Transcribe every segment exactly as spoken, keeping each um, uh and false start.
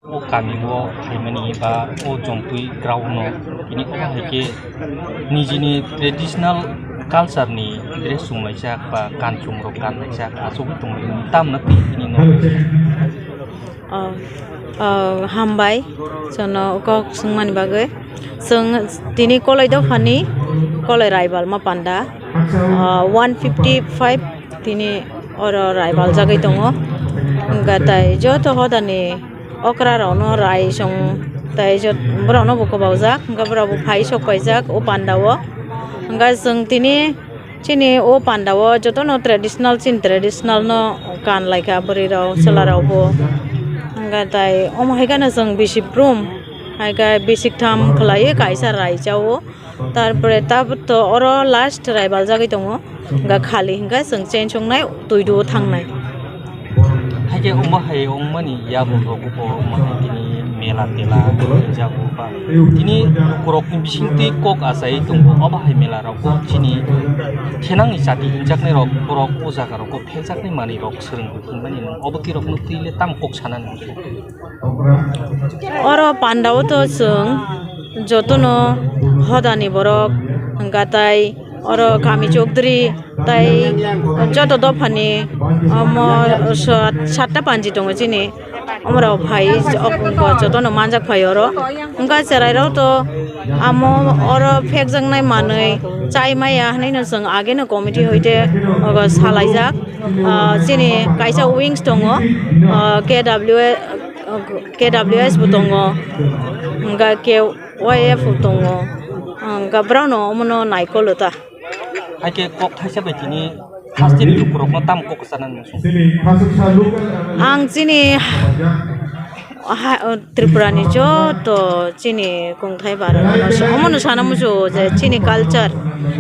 O kami o phaimani ba o Jomtwi ground no tini omo hai khe nijini traditional culture ni dress chumlaijak ba kanchwng rok kanlaijak achugwi tonglaimani tamno tini no. Oh, oh, hambai, chwngno kok swngmani bagwi. Chwng tini Koloi dophani Koloi Raibalma panda, ah, one fifty five tini oro raibaljagwi tongo. Hwnkhe tai joto hodani okra rokno rai song tai jot-, borokno bo kwbaujak, hwnkhe borok bo phai sok paijak o panda o. Hwnkhe chwng tini Chini o panda o jotono traditional, chini traditional no kan lai kha bwrwi rok, chwla rok bo. Hwnkhe tai omo hai kheno chwng bisi brum, hai khe bisi tham khwlaiwi kaisa rai cha o. Tar pore tabuk to oro last rai baljagwi tongo. Hwnkhe khali hwnkhe chwng cheng songnai twi du o thangnai. Haikhe omo hai wngmani yago rok bo omo hai tini mela tela jago ba tini borok ni bisingtwi kok achai tongo. Obo hai mela rok bo chini thenangni chati hinjaknai rok borok o jaga rogo pheljaknai manwi rok swrwng hinmani nwng obo twi rok no twi le tamo kok sana nang. Oro panda o to chwng jotono hodani borok hwnkha tai oro kami chokdri tai joto dophani omo sat-, satta panji tongo chini. Omorok phai jotono manjak phai oro. Hwnkha cherai rok to amo oro phekjaknai manwi chai maya hwnwi no chwng ageno committee hoite ogo salaijak. Ah, chini kaisa wings tongo, ah, K W S, K W S bo tongo, hwnkha khe Y F bo tongo, hwnkha borokno omono naikolo ta. Haikhe kok thaisa bai tini haste ni lukurokno tamo kok kwchana nung song? Ang chini ha-, Tripura ni joto chini kongthai barok no omono sana muchungo je chini culture,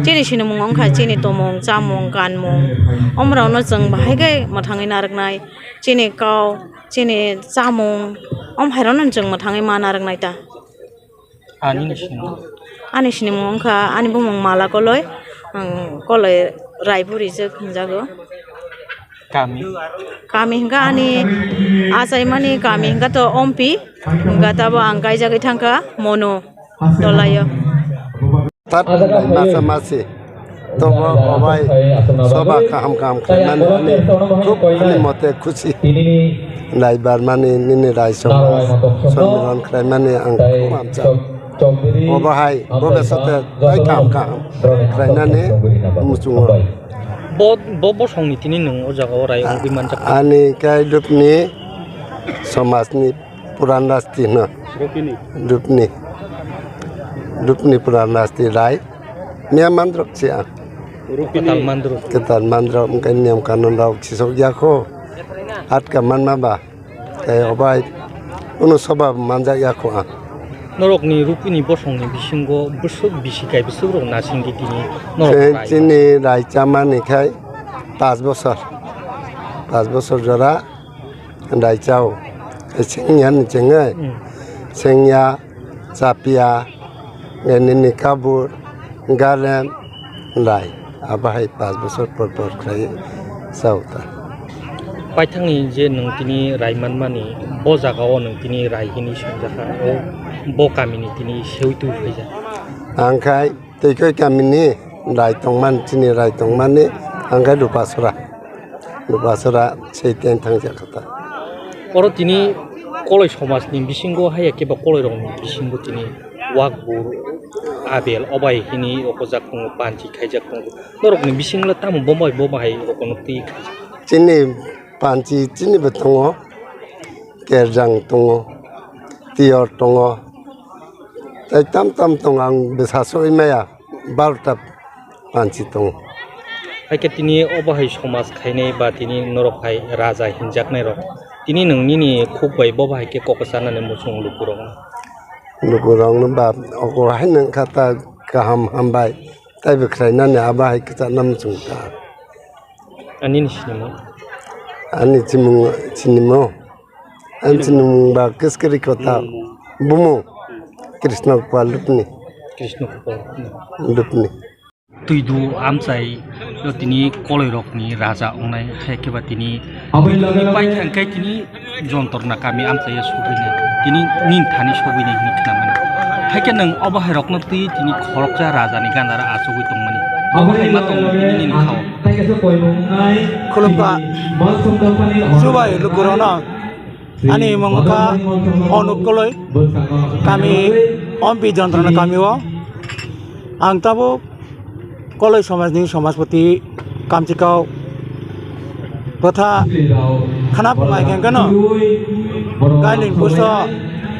chini sinimung wngkha chini tomung, chamung, kanmung, omorokno chwng bahai khe mwthangwi narwknai, chini kau, chini chamung, omo hai rokno chwng mwthangwi ma narwknai ta. Ani ni sinimung? Ani sinimung wngkha, ani bumung Mala Koloi, ang Koloi Raiburi se hwnjago. Kami? Kami hwnkha ani achaimani kami hwnkha to Ompi, hwnkha tabo ang kaijagwi thangkha Mono Tolaio. Tat masa masi. Tobo obai soba kaham kaham khlaimani ani khub ani mote khusi. Rai barmani nini rai soba sommiron khlaimani ang khub hamjak. Obo hai bobe sote rai kaham kaham khlainani muchungo. Bo, bo bosongni tini nwng o jagao rai wngwi manjak. Ani kai dupni somajni Puran rasti no. Rupini. Rupni. Rupni puran rasti rai. Niya mandrok si ang. Rupini. Kwtal mandrok. Kwtal mandrok, wngkha niyam kanun rok sisok ya kho. Atka manma ba. Tei obai. Uno soba manjak ya kho ang. Norokni rupini bosongni bisingo bwswk bisi kai bwswk rok nasingdi tini norok. Chini rai chamani khai pas bosor. Pas bosor jora. Rai chao. Sengya ni chengwi. Hmm. Sengya, chapia, nini kabur, garem, rai. Abo hai pas bosor por por khlai chao ta. Paithakni je nwng tini rai manmani, bo jagao nwng tini rai hini songjakha, o bo kamini tini sewi twi phaijak. Ang khai Tei khe kamini rai tongmani, chini rai tongmani, ang khe Rupasora. Rupasora sei ten thang jakha ta. Oro tini Koloi somajni bisingo haiya khe ba Koloi rokni bisingo tini wakbur, abel, obai hini okojak tongo, panchi khaijak tongo. Norokni bisingo tamo bomo bai bomo hai rokono twi khaijak. Chini panchi chini bo tongo, kerjang tongo, tiyor tongo. Tei tam tam tongo, ang bwsa sogwi maya, barota panchi tongo. Hai khe tini obo hai somaj khainai ba tini norok hai raja hinjaknai rok, tini nwng nini khuk bai bobo hai khe kok kwcharnani muchung lukurokno? Lukurokno ba ogo hai nwng kha ta kaham hambai, tei bo khlainani abo hai kwcharna muchung ta. Ani ni sinimung? Ani chimung, sinimung. Ani sinimung ba Kiskiri Kota. Bumung. Bumung. Krishna Kupal Lupni. Krishna Kupal Lupni. Lupni. Twidu amchai o tini koloirokni raja wngnai, hai khe ba tini Twidu ni paikha hwnkhe tini Jontrona kami amchai o sogwinai, tini nini thani sogwinai hwnwi khnamani. Hai khe nwng obo hai rokno twi tini khoroksa raja ni gana ro achugwi tongmani. Obo hai ma tongo tini nini khao. Khulumkha. Chubai lukurokno. Ani mung wngkha Onuk Koloi, kami Ompi Jontrona kami o. Ang tabuk Koloi somajni somajpoti kamchikao bwtha khana phunai khe hwnkhe no kailing puso,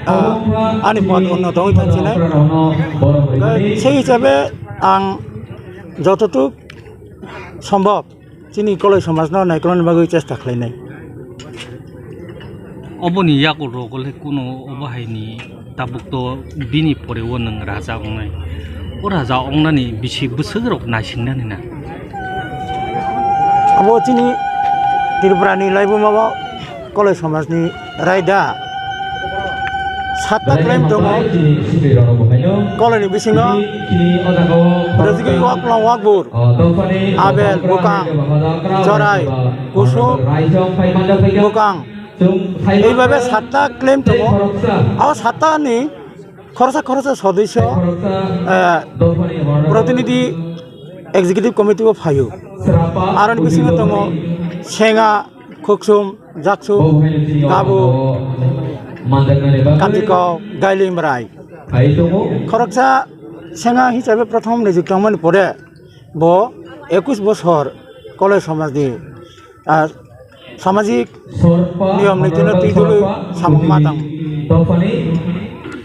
ah, ani pod unnoto wngwi thangsinai. Sei hisabe ang jototuk sombhob chini Koloi somajno naikolnani bagwi chesta khlainai. Oboni yakolrok le kuno obo haini tabuk to bini pore o nwng raja wngnai. O raja wngnani bisi bwswk rok naisingnani na. Abo chini Tripura ni laibuma o Koloi somajni raida satta claim tongo. Koloi ni bisingo Rajigwi Waklang Wakbur, Abel Bwkang, Jorai Kusuk Bwkang, eibabe satta claim tongo. O satta ni khoroksa khoroksa sodisyo, eh, protinidhi executive committee o phaio. Aroni bisingo tongo Senga, Khuksum, Jaksum, Gabu, Kamchikao, Gailim Rai. Khoroksa Senga hisabe prothom nijyukti wngmani pore bo ekush bosor Koloi somajni, ah, samajik niyom nitino twi dului samung ma tang.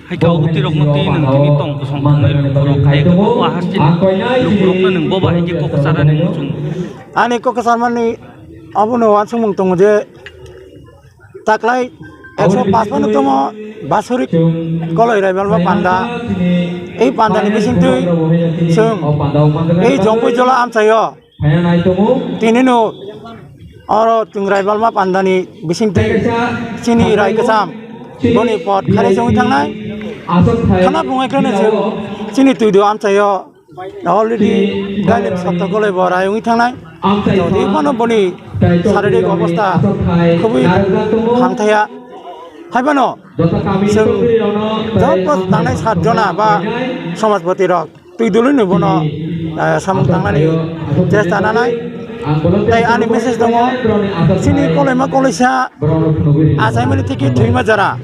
Hai khe obo twi rokno twi nwng tini tong kosong tongnai lukurok hai khe bo ahas chini lukurokno nwng bo bahai khe kok kwcharnani muchung. Ani kok kwcharmani abono uansukmung tongo je taklai ekso paanch phano tongmo Basuri Koloi Raibalma panda. Ei pandani bisingtwi chwng ei Jongpui Jola amchaio. Tini no oro Tungrai Balma pandani bisingtwi chini rai kwcham boni pot kharwi chongwi thangnai. Khana bungwi kheno chini twidu amchaio already gailem sotto goloi bo rai wngwi thangnai. Jodi phano boni saririk obostha khubui hamthaya. Hai phano chwng joto tangnai sat jona ba somajpoti rok twi dului ni bono, eh, samung tangnani chesta nanai. Tai ani message tongo, chini koloima koloisa achaimani thiki thwima jora,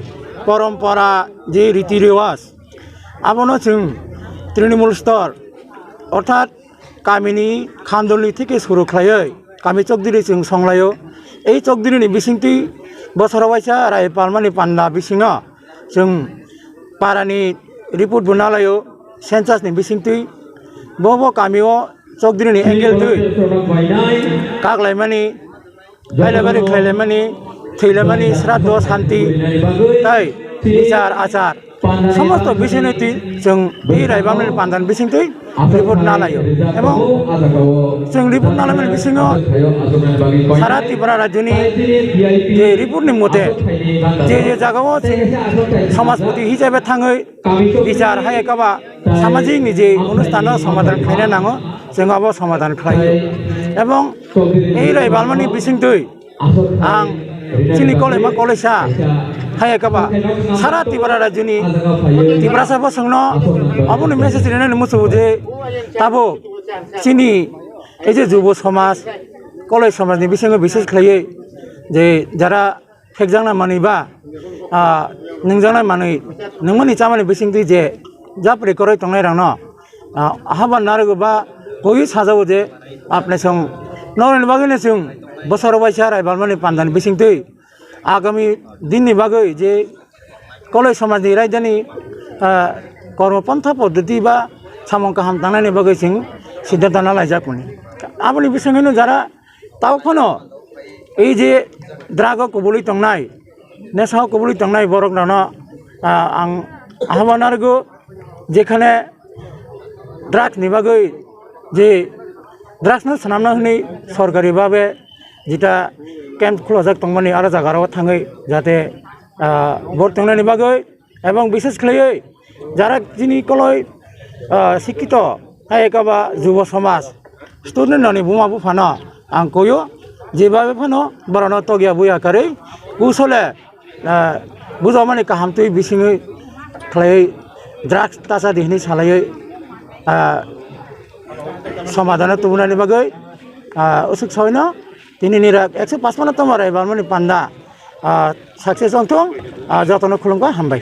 porompora, je riti rewaj, abono chwng Trinamool stor, orthat kamini khandolni thiki suru khlaiwi kami chokdiri chwng songlaio. Ei chokdirini bisingtwi bosoro waisa rai palmani panda bisingo chwng parani report bo nalaio, census ni bisingtwi bo bo kamio chokdirini angle twi kaklaimani, bailabari khlailaimani, thwilaimani, sraddho, santi, tai bichar achar, somosto bisingni twi chwng twi rai bamni pandan bisingtwi report nalaio. Ebong chwng report nalaimani bisingo sara Tripura rajyoni je report ni mote je je jagao chwng somajpoti hisabe thangwi bichar hai ekaba samajik ni je onusthan no somadhan khlaina nango, chwng abo somadhan khlaio. Ebong ei rai balmani bisingtwi ang chini koloima koloisa hai ekaba sara Tripura rajyoni Tiprasa bosongno aboni message rinani muchungo je tabuk chini ei je jubo somaj, koloi somajni bisingo bises khlaiwi je jara phekjaknai manwi ba, ah, nungjaknai manwi nungmani chamani bisingtwi je japri kwrwi tongnai rokno, ah, haba narwgo ba koi sajago je apne song norokni bagwino chwng bosoro waisa rai balmani pandani bisingtwi agami dinni bagwi je koloi somajni raidani, ah, kormo pontha poddoti ba samung kaham tangnaini bagwi chwng siddhanto nalaijak mani. Aboni bisingwino jara Tabuk phano ei je drug o kubului tongnai, nesa o kubului tongnai borok rokno, ah, ang ahama narwgo, jekhane drugs ni bagwi je drugs no swnamna hwnwi sorkari babe jeta camp khulajak tongmani aro jaga rok thangwi jate, ah, bor tongnani bagwi Ebong bishes khlaiwi jara chini koloi, ah, sikkito hai kaba jubo somaj, student rokni buma buphano ang koyo, jebabe phano borokno tokya buya karwi kusole, ah, bujokmani kaham twi bisingwi khlaiwi drugs tacha di hwnwi salaiwi, ah, somadano tubunani bagwi, ah, usuk soino tini nira ekso pachpanno tongma rai barmani panda, ah, success wngthung, ah, jotono khulumkha, hambai.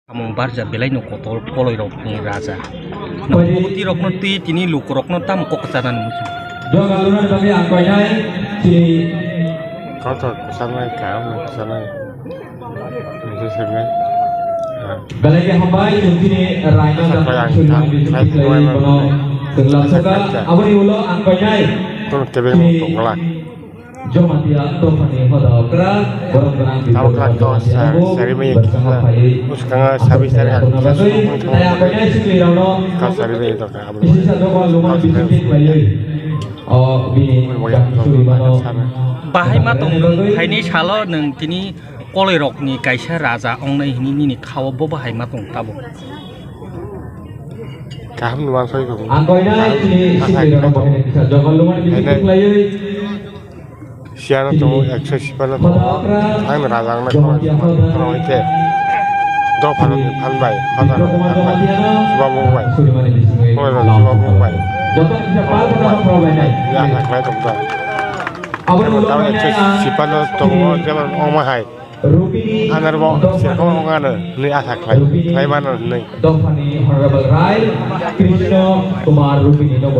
Samung barja belai no kotor koloi rok ni raja. No bukti rok no twi tini luku rok no tam kok chana ni muchung. Doga luna ni bagwi ang koinai chini. Kotor kwchangmai, kaham kwchangmai. Nungkhe sirmai. Belai khe hambai chwng chini raina. Asa dan kaya suri ang mani tang, bising sai khlaiwi tungmai bono mani. Chwng lamsoka. Asa kaya. Aboni ulo ang koinai. Kono tebeng chini tongla. Jamatia dophani hoda okra, borok gwnang. Abo kha to sar, sari mai bwskango kha, phaiwi bwskango sabi sari ang kha, bagwi. Tei ang koinai sikli rokno kha sari mai to kha, abo isisa dogo luman bising khlaiwi. O bini jang suri mano. Bahai ma tong nung phaini salo nung tini koloi rokni kaisa raja ongnai hini nini khao bo bahai ma tong tabo. Kaham nuan soi kong. Ang koinai chini sikli rokno bahai kisa dogo luman bising khlaiwi. Siyano tongo ekso sipano tongo. Ang raja ang nai khorang khorang khe. Dophano ni phan bai, phan bai, phan bai. Chubabu bai. Khorang chubabu bai. Ya, na khlai tong ta. Jemon tamo ekso sipano tongo, jemon ongma hai. Anar bo sirkong ongano, ni asa khlai, khlai mano ni. Dophani Honorable Rai Krishna Kumar Rupini no